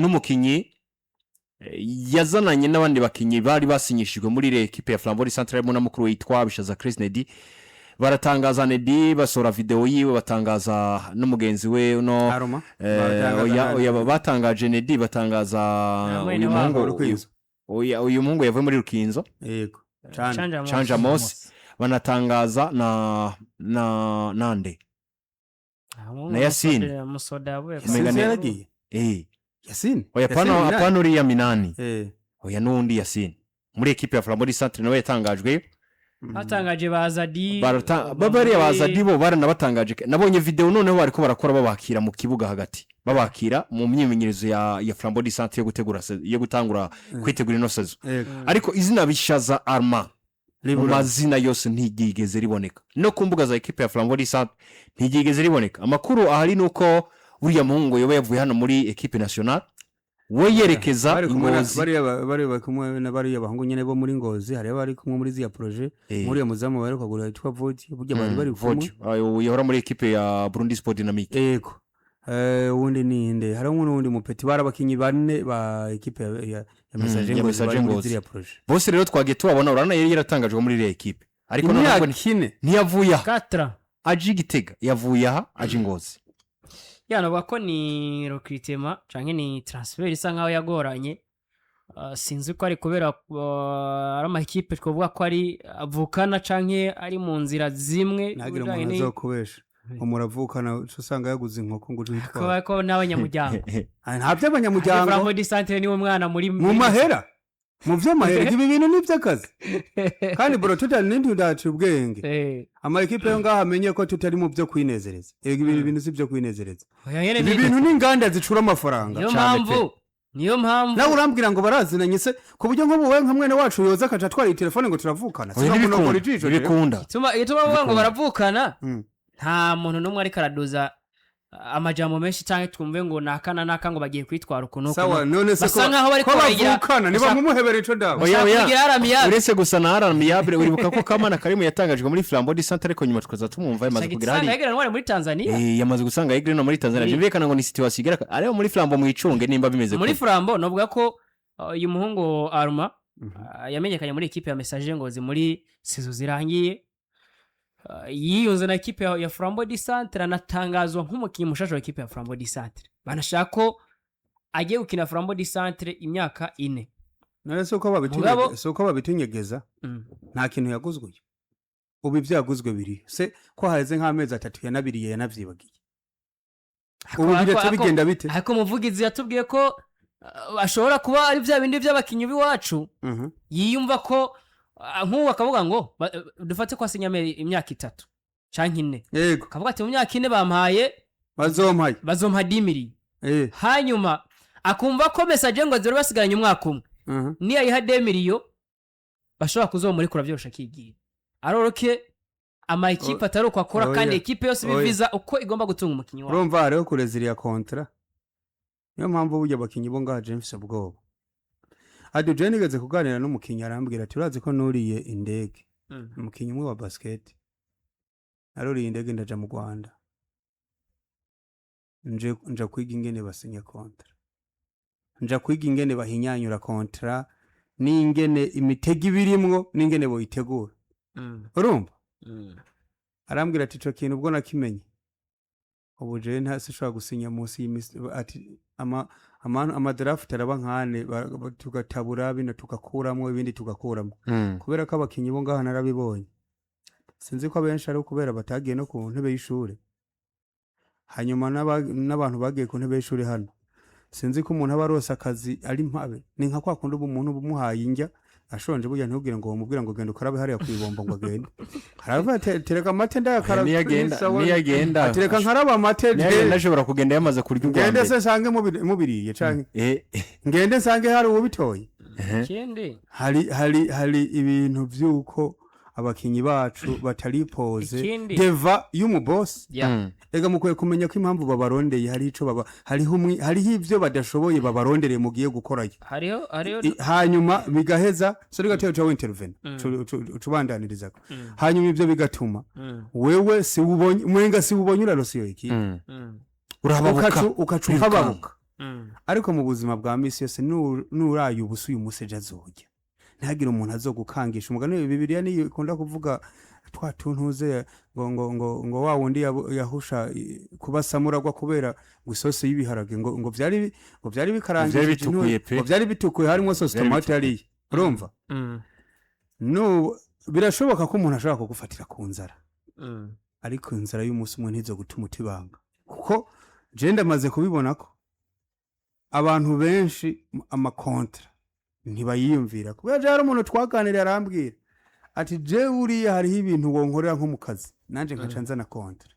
N'umukinyi yazananye n'abandi bakinyi bari basinyishijwe muri ekipe ya Flambeau Centre, harimo na mukuru witwa Bishaza Chris Nedi. Baratangaza Nedi, basohora video yiwe, batangaza n'umugenzi we uno. Aroma. Oya, oya, batangaje Nedi, batangaza mwene uyu wabo. muhungu. Rukinzo. Oya, uyu muhungu yavuye muri Rukinzo. Yego, cane. Chanja Mos. Chanja Mos. Banatangaza na nande? Ah, Na Yasine. Musoda yavuye. Yasine Umenga ni- yaragiye. Yasine. Oya, Yasine pana. Minani. Apana uriya Minani. Oya, n'uwundi Yasine muri ekipe ya Flambeau Centre nawe yatangajwe. Batangaje bazadi. Bariya bazadi bo baranabatangaje. Nabonye video noneho bariko barakora, babakira mu kibuga hagati, babakira mu myimenyerezo ya Flambeau du Centre yo gutegura yo gutangura kwitegura ino saison. Ariko izina Bishaza Arma mu Libura. mazina yose ntiryigeze riboneka no ku mbuga za ekipe ya Flambeau du Centre, ntiryigeze riboneka. Amakuru ahari ni uko uriya muhungu yoba yavuye hano muri ekipe nationale, we yerekeza Bari kumwe na- Ngozi. bariya bari kumwe na bariya bahungu nyene bo muri Ngozi, hariyo bari kumwe muri ziriya projet. Muri iyo muzamu baheruka kugura yitwa Vodi, burya bari bari kumwe. Vodio. Ayo, yahora muri ekipe ya Burundi Sport Dynamique. Yego. Uwundi ninde? Hariho n'uwundi mupeti, bari abakinyi bane ba ekipe ya Messager Ya Ngozi Messager bari muri Ngozi. ziriya projet. Bose rero twagiye tubabona, urabona yari yaratangajwe muri iriya ekipe, ariko noneho ngo Imyaka 4. ntiyavuye aha Katra. aje i Gitega, yavuye aha aje i Ngozi. Yanavuga ko ni recrutement canke ni transfer isa nkaho yagoranye. Sinzi ko ari kubera ari amakipe twavuga ko ari avukana canke ari mu nzira zimwe. Ntagire bijanye umuntu azokubesha ngo muravukana, uca usanga yaguze inkoko ngo uje uyitware. Kubera ko n'abanyamuryango. Ah, nta by'abanyamuryango. Flambeau du Centre niwe mwana muri Mu mahera, mu vy'amahera, ibi bintu ni iby'akazi kandi bro, tutari n'intudaca ubwenge. Ama ekipe yo ngaho amenye ko tutari mu byo kwinezereza. Ego, ibi bintu si byo kwinezereza. Oya, nyene Ibi bintu ni inganda zicura amafaranga. Niyo Cane. mpamvu, niyo mpamvu. Nawe urambwira ngo barazinanye se, ku buryo nk'ubu we nka mwene wacu yoza akaca atwara iyi telefone ngo turavukana? Oya, Sinamunogora ntibikunda. ijisho rero. Ntibikunda. Ituma bavuga ngo baravukana, nta muntu n'umwe ariko araduza amajambo menshi cyangwa twumve ngo naka na naka ngo bagiye kwitwara ukuntu. Sawa, none se Basa ko nkaho bariko ko baragira- bavukana, nibamumuhebera ico dawe. Oya, oya. Kugira aramiyabe. Uretse gusa na aramiyabre, uribuka ko Kamana Karimu yatangajwe muri Flambeau du Centre, ariko nyuma tukaza tumwumva yamaze kugera Usanga hariya. yegeranwa muri Tanzania. Yamaze gusanga Aigle no muri Tanzania. Byumvikana ngo ni situation igera ariko muri Flambeau mwicunge nimba bimeze Muri kure. Flambeau novuga ko uyu muhungu Aruma yamenyekanye muri ekipe ya Messager Ngozi muri saison zirangiye. Yiyunze na ekipe ya Flambeau du Centre, anatangazwa nk'umukinnyi mushasha wa ekipe ya Flambeau du Centre. Banashaka ko agiye gukina Flambeau du Centre imyaka 4. None se uko si uko babitunyegeza? Nta kintu yaguzwe uyu. Ubu ibyo yaguzwe biri se ko haheze nk'amezi 3 yanabiriye, yanavyibagiye? Ubu bigaca bigenda bite? Ariko umuvugizi yatubwiye ko ashobora kuba ari bya bindi by'abakinnyi b'iwacu yiyumva ko nk'ubu akavuga ngo dufate ko asinya imyaka 3 canke 4, akavuga ati mu myaka 4 bampaye Bazompaye. bazompa 10 millions. Hanyuma akumva ko Messager ngo zero basigaranye umwaka umwe, niyayiha 2 millions bashobora kuzomurekura byoroshe akigira aroroke. Ama ekipe atari uko akora. Oya. Kandi ekipe yose Oya. ibiviza uko igomba gutunga umukinnyi wayo. Urumva hariho kureziriya contrat, niyo mpamvu burya abakinyi bo ngaha je mfise ubwoba. Ado je nigeze kuganira n'umukinyi, arambwira ati urazi ko nuriye indege, umukinyi umwe wa basket, naruriye indege ndaja mu Rwanda, nje nja kwiga ingene basinya contrat, nja kwiga ingene bahinyanyura contrat, n'ingene imitego ibirimwo, n'ingene boyitegura. Urumva, arambwira ati ico kintu ubwo nakimenye, ubu jewe nta sinshobora gusinya munsi y'imisi. Ati ama draft araba nkane, tugatabura bino, tugakuramwo ibindi, tugakuramwo, kubera ko abakinyi bo ngaha narabibonye, sinzi ko abenshi ari ukubera batagiye no ku ntebe y'ishure. Hanyuma n'abantu bagiye ku ntebe y'ishure hano, sinzi ko umuntu aba arose akazi ari mpabe. Ni nka kwa kundi uba umuntu uba umuhaye indya ashonje, burya ntubwire ngo wamubwira ngo genda ukarabe hariya kwibomba ngo agende. Haravuga ati tereka amate ndayakara. Niyagenda Sawa. niyagenda Ati reka nkaraba amate. Niyagenda ashobora kugenda yamaze kurya ubwa Ngende mbere. se nsange mubiriye canke ngende nsange hari uwubitoye? Ikindi Hari ibintu vy'uko abakinyi bacu bataripoze Ikindi- devant y'umubosi. Ega mukwiye kumenya ko impamvu babarondeye hari ico baba hariho hariho ivyo badashoboye babarondereye mugiye gukorayo. Hariho Hanyuma bigaheza so rigateye uca wintervene, ucubandanirizako, hanyuma ivyo bigatuma wewe si ubonye mwenga, si ubonye urarose iyo ekipe. Urababuka. Ukaca Wirukanka. ukababuka. Ariko mu buzima bwa misi yose, nuraye ubusa uyu munsi, ejo azorya. Ntihagire umuntu azogukangisha. Umugani wa Bibiliya niyo ikunda kuvuga twa tuntuze ngo wa wundi yahusha kuba samuragwa kubera ngo isosi y'ibiharage ngo vyari bikarangishije. Vyari bitukuye pe. Ngo vyari bitukuye, harimo sauce Vyari tomate bitukuye. yariye. Urumva, no birashoboka ko umuntu ashobora kugufatira ku nzara, ariko inzara y'umunsi umwe ntizo gutuma utibanga, kuko je ndamaze kubibona ko abantu benshi ama contrats ntibayiyumvira. Kubera je hari umuntu twaganiriye, arambwira ati: "Je buriya hariho ibintu wonkorera nko mu kazi, nanje nkaca nzana contrat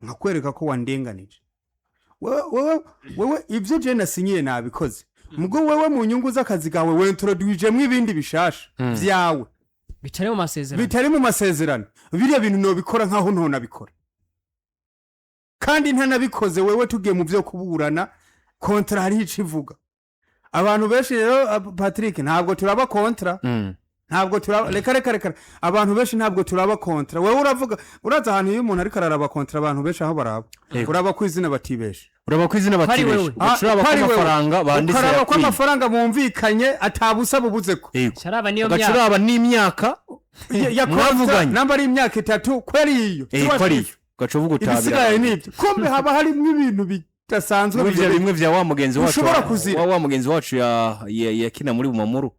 nkakwereka ko wandenganije wewe. Ibyo je nasinyiye nabikoze, mugo wewe mu nyungu z'akazi kawe wentroduijemwo ibindi bishasha vyawe bitari mu masezerano." Bitari mu masezerano. Biriya bintu nobikora nkaho ntonabikora kandi ntanabikoze. Wewe tugiye mu byo kuburana, contrat hariho ico ivuga. Abantu benshi rero, Patrick, ntabwo turaba contrat. Ntabwo turaba, reka reka reka, abantu benshi ntabwo turaba contrat. Wewe uravuga, uraza ahantu iyo umuntu ariko araraba contrat, abantu benshi aho baraba, uraba ko izina batibeshe. Uraba ko izina Ko ari batibeshe. wewe. Ugaca uraba Ko ko ari wewe. amafaranga banditse Ukaraba ko yakwiye. amafaranga bumvikanye atabusa bubuze ko. Yego. Sharaba niyo Ugaca myaka. uraba n'imyaka Ya contrat, mwavuganye. namba ari imyaka 3, ko ari iyo. Ko ari iyo, ugaca uvuga utabira. Ibisigaye nibyo, kumbe haba harimo ibintu bidasanzwe. Muri bya bimwe vya wa mugenzi wacu Ushobora kuzira. wa mugenzi wacu yakina muri Bumamuru,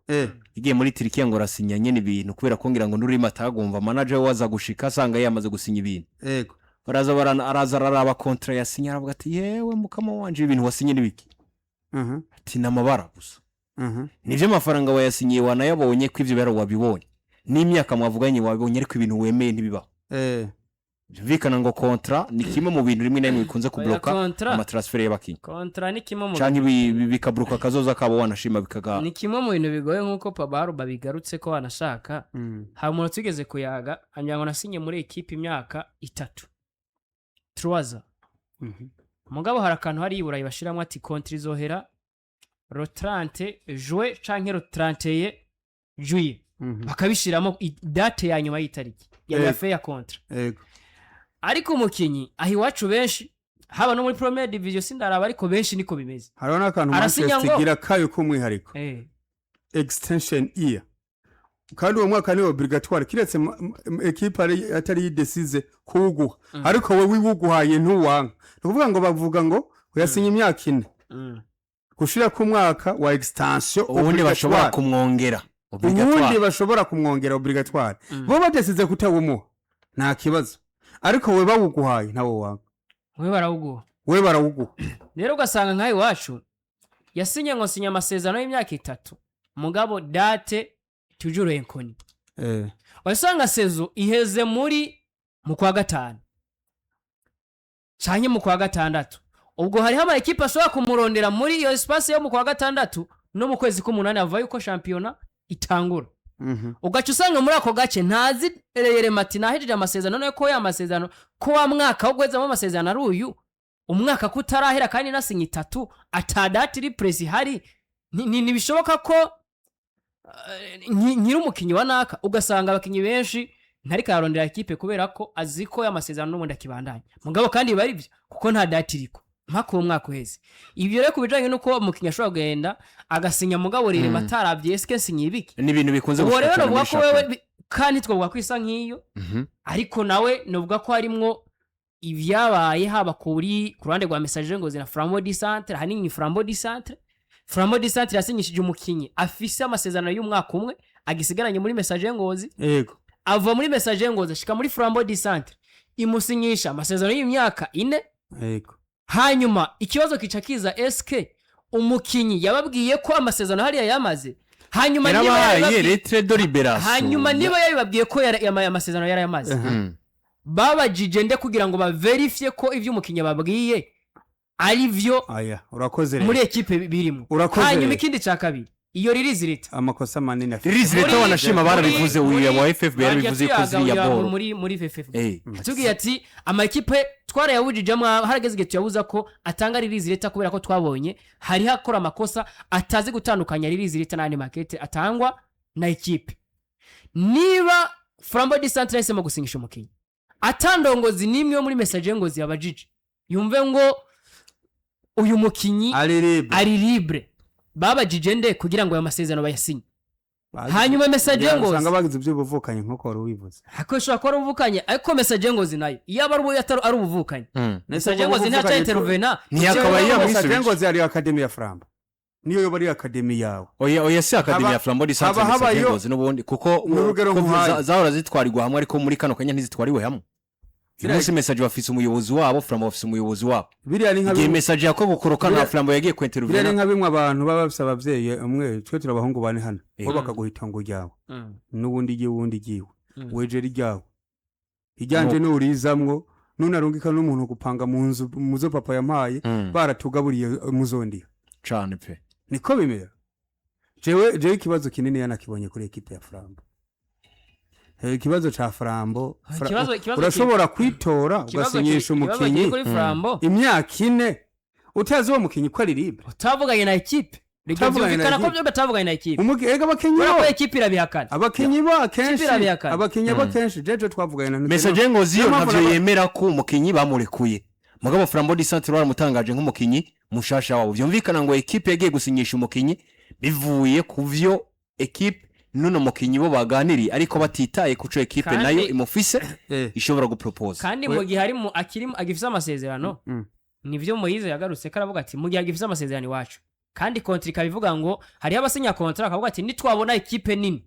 yagiye muri Turikiya ngo arasinya nyene ibintu, kubera ko ngira ngo n'ururimi atagumva, manager we aza gushika asanga yamaze gusinya ibintu. Baraza araza araraba contrat yasinye, aravuga ati: "Yewe mukama wanje, ibintu wasinye n'ibiki?" Ati: "Ni amabara gusa." Nivyo, amafaranga wayasinyiye, wanayabonye, ko ivyo biharo wabibonye, n'imyaka mwavuganye wabibonye, ariko ibintu wemeye ntibibaho. Byumvikana ngo contrat ni kimwe mu bintu rimwe na rimwe bikunze kubloka Contrat. ama transfert y'abakinnyi Contrat ni kimwe mu canke bikabloka akazoza kabo, wanashima bikaga. Ni kimwe mu bintu bigoye, nk'uko Pabaru babigarutse ko wanashaka. Hari umuntu twigeze kuyaga, ambwira ngo nasinye muri ekipe imyaka 3, trois ans. Mugabo hari akantu hari i Burayi bashiramwo ati contrat izohera le 30 juin canke le 31 juillet, bakabishiramo date ya nyuma y'itariki ya fin ya contrat. Ariko umukinyi aho iwacu benshi, haba no muri première division sindaraba, ariko benshi niko bimeze. Hariho n'akantu Arasinya Manchester igira kayo k'umwihariko, extension year, kandi uwo mwaka ni obligatoire, kiretse ekipe atari yidesize kuwuguha. Ariko wowe iwuguhaye ntuwanka. Ni ukuvuga ngo bavuga ngo uyasinya imyaka 4 gushira ku mwaka wa extension Ubundi bashobora obligatoire. kumwongera Ubundi obligatoire. bashobora kumwongera obligatoire. Bo badesize kutawumuha, nta kibazo, ariko we bawuguhaye ntawo wanga. We barawuguha. We barawuguha. Rero ugasanga nk'aho iwacu yasinye ngo sinya amasezerano y'imyaka 3, mugabo date toujours inconnue. Wasanga saison iheze muri mu kwa gatanu canke mu kwa gatandatu, ubwo hariho ama ekipe ashobora kumurondera muri iyo espace yo mu kwa gatandatu no mu kwezi k'umunani, ava yuko shampiyona itangura. Ugaca usanga muri ako gace ntazi reyerema ati nahejeje amasezerano, nayo ko ya masezerano, ko wa mwaka wo guhezamo amasezerano ari uyu umwaka ko utarahera kandi nasinye 3, ata date iri précise ihari. Ntibishoboka ko nkiri umukinnyi wa naka. Ugasanga abakinnyi benshi ntariko ararondera ekipe kubera ko azi ko amasezerano n'ubundi akibandanya, mugabo kandi biba ari byo kuko nta date iriko mpaka uwo mwaka uheze. Ibyo rero ku bijanye n'uko umukinnyi ashobora kugenda agasinya, mugabo rirema atarabye: "Eske nsinye ibiki?" Ni ibintu bikunze Uwo gushika rero cyane novuga muri ko wewe shampiyona. Kandi twavuga ko isa nk'iyo, ariko nawe novuga ko harimwo ibyabaye, haba ku ruhande rwa Messager Ngozi na Flambeau du Centre. Ahanini ni Flambeau du Centre. Flambeau du Centre yasinyishije umukinyi afise amasezerano y'umwaka umwe agisigaranye muri Messager Ngozi. Ava muri Messager Ngozi ashika muri Flambeau du Centre, imusinyisha amasezerano y'imyaka 4. Hanyuma ikibazo kica kiza: eske umukinyi yababwiye ko amasezerano hariya yamaze? Hanyuma niba Yarabahaye lettre de libération. Hanyuma niba yabibabwiye ko amasezerano yarayamaze, babajije nde kugira ngo baverifye ko ibyo umukinnyi babwiye ari byo Aya, urakoze rero. muri ekipe birimo? Urakoze Hanyuma rero. ikindi cya kabiri, iyo release letter. Amakosa manini afite. Release letter, wanashima barabivuze, uyu wa FFB yarabivuze ko ziriya tuyaga boro muri FFB tubwiye ati amakipe twarayabujijemo, harageze igihe tuyabuza ko atanga release letter, kubera ko twabonye hariho akora amakosa atazi gutandukanya release letter n'andi makete atangwa na ekipe. Niba Flambeau du Centre yahisemo gusinyisha umukinnyi atandongozi n'imwe yo muri Messager Ngozi yabajije, yumve ngo Uyu mukinyi Ari libre. Ari libre. Babajije nde kugira ngo ayo masezerano bayasinye? Hanyuma Messager Ngozi. Usanga bagize iby'ubuvukanye nk'uko wari ubivuze. Ariko ishobora kuba ari ubuvukanye, ariko Messager Ngozi nayo iyo aba ari ari ubuvukanye, Messager Ngozi ntaca intervena. Ntiyakabaye yamwisubije. Messager Ngozi ari academy ya Flambeau, niyo yoba ari academy yawe. Oya, oya, si academy ya Flambeau du Centre. Haba Messager habayo- Ngozi n'ubundi kuko Ni urugero kuko nkuhaye. zahora zitwarirwa hamwe, ariko muri kano kanya ntizitwariwe hamwe. Uyu munsi Messager bafise umuyobozi wabo, Flambeau bafise umuyobozi wabo. Biriya ni nka Igihe bimwe- Messager yakobo koroka, nta Flambeau yagiye Biriya ni kwintervena. nka bimwe abantu baba bafise abavyeyi umwe, twe turi abahungu bane hano, bo bakaguha itongo ryawe n'ubundi igiwe, uwundi igiwe, wejera iryawe, iryanje nurizamwo nunarungika n'umuntu gupanga mu nzu muzo papa yampaye, baratugaburiye muzondiha. Cane pe. Niko bimera. Jewe ikibazo kinini yanakibonye kuri ekipe ya Flambeau. Ikibazo ca Flambeau, urashobora kwitora ugasinyisha Ikibazo kiri umukinyi kuri Flambeau, imyaka 4 utazi uwo mukinyi ko ari libre. Utavuganye na ekipe. Utavuganye na Byumvikana ko ekipe. byo batavuganye na ekipe. Ega abakinyi Kubera bo ko ekipe irabihakana. Abakinyi bo akenshi Ikipe irabihakana. Abakinyi bo akenshi jeje twavuganye na Messager Ngozi yo Niyo mpamvu ntavyo yemera ko umukinyi bamurekuye, mugabo Flambeau du Centre baramutangaje nk'umukinyi mushasha wabo. Vyumvikana ngo ekipe yagiye gusinyisha umukinyi bivuye ku vyo ekipe n'uno mukinyi bo baganiriye, ariko batitaye kuco ekipe nayo imufise ishobora gupropoza. Kandi mu gihe ari mu akiri agifise amasezerano, nivyo Moyize yagarutse ko aravuga ati mu gihe agifise amasezerano iwacu, kandi contrat ikaba ivuga ngo hariho abasinya contrat akavuga ati nitwabona ekipe nini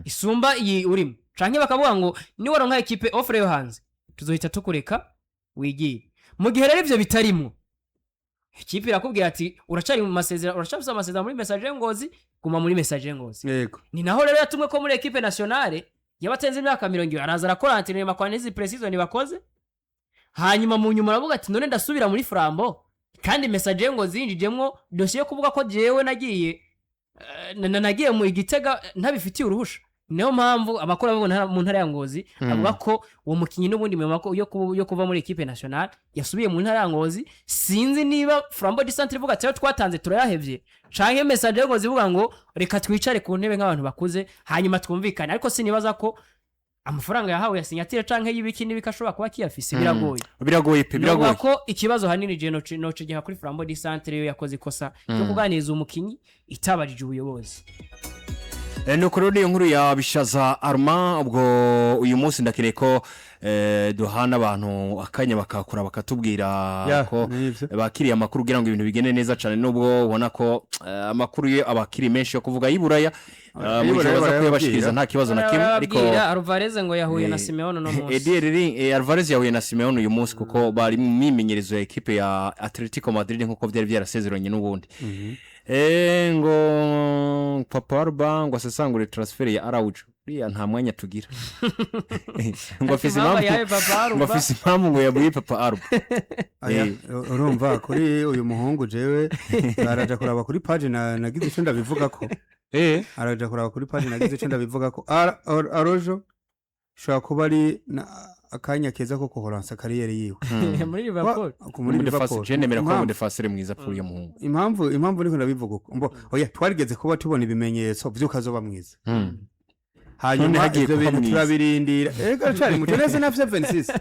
isumba iyi urimo, canke bakavuga ngo niwaronka ekipe offre yo hanze tuzohita tukureka wigire. Mu gihe rero ivyo bitarimwo, ikipe irakubwira ati uracari mu masezerano, uracafise amasezerano muri Messager Ngozi, guma muri Messager Ngozi. Ni naho rero yatumwe ko muri ekipe nationale yabatenze imyaka 20, araza arakora entraînement kwa n'izi pré-saison bakoze, hanyuma mu nyuma aravuga ati none ndasubira muri Flambeau kandi Messager Ngozi yinjijemwo dosiye yo kuvuga ko jewe nagiye nagiye mu Igitega ntabifitiye uruhusha. Niyo mpamvu amakuru avuga mu ntara ya Ngozi avuga ko uwo mukinnyi n'ubundi mu mako yo kuva muri ekipe nationale yasubiye mu ntara ya Ngozi. Sinzi niba Flambeau du Centre ivuga ati ayo twatanze turayahevye, canke Messager Ngozi ivuga ngo reka twicare ku ntebe nk'abantu bakuze hanyuma twumvikane, ariko sinibaza ko amafaranga yahawe ya signature canke y'ibiki n'ibiki ashobora kuba akiyafise. Biragoye. Biragoye pe. Biragoye Biragoye. ko ikibazo hanini je nocigiha kuri Flambeau du Centre, yo yakoze ikosa ryo kuganiriza umukinyi itabajije ubuyobozi. Nuko rero niyo nkuru ya Bishaza Armand. Ubwo uyu munsi ndakeneye ko duhana abantu akanya bakakura bakatubwira Ya, ko nivyo. bakiriye amakuru kugira ngo ibintu bigende neza cyane, nubwo ubona ko amakuru ye abakiri menshi yo kuvuga y'Iburaya, mu Ay'iburaya ijoro baza barayababwira. kuyabashikiriza, nta kibazo na kimwe, ariko Arababwira, Alvarez ngo yahuye na Simeone uno munsi. Edier Alvarez yahuye na Simeone uyu munsi kuko bari mu myimenyerezo ya ekipe ya Atletico Madrid nkuko byari byarasezeranye n'ubundi. Ngo Papa Arba ngo asesangure transfer ya Araujo, uriya nta mwanya tugira, ngo afise Impamvu impamvu yahaye Papa Arba. Ngo afise impamvu ngo yabwiye Papa Arba. Aya, urumva kuri uyu muhungu jewe araja kuraba kuri page na nagize ico ndabivuga ko araja kuraba kuri page nagize ico ndabivuga ko Arojo ishobora kuba ari akanya keza ko kuhoransa carrière yiwe. Muri Liverpool. Muri Liverpool. Je nemera ko Impamvu- umu défenseur mwiza kuri uyu muhungu. Impamvu niko ndabivuga uko mbo oya, twarigeze kuba tubona ibimenyetso vy'uko azoba mwiza. None Hanyuma hagiye ivyo kuba bintu mwiza. turabirindira. Ega aracari muto, nese nafise 26,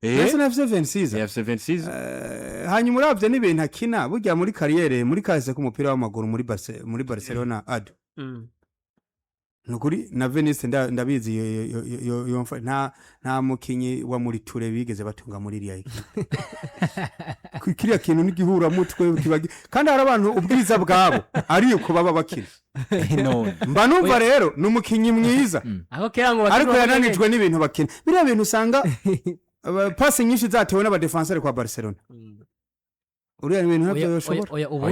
nese nafise 26. Afise 26. Hanyuma uravye n'ibintu akina burya muri carrière, muri kahise k'umupira w'amaguru muri Barcelona ado nukuri na Venice ndabizi nta mukinyi wa muri Ture bigeze batunga muri iriya ekipe. Kiriya kintu n'igihuramutwe kiba kandi hari abantu ubwiza bwabo ari uko baba bakina. None Mba numva rero ni umukinyi mwiza, aho kera ngo ariko bakina yananijwe n'ibintu bakina, biriya bintu usanga pasi nyinshi zatewe n'abadefanseri kwa Barcelona. Uriya ibintu ntabyo Oya, yoshobora. oya, ubu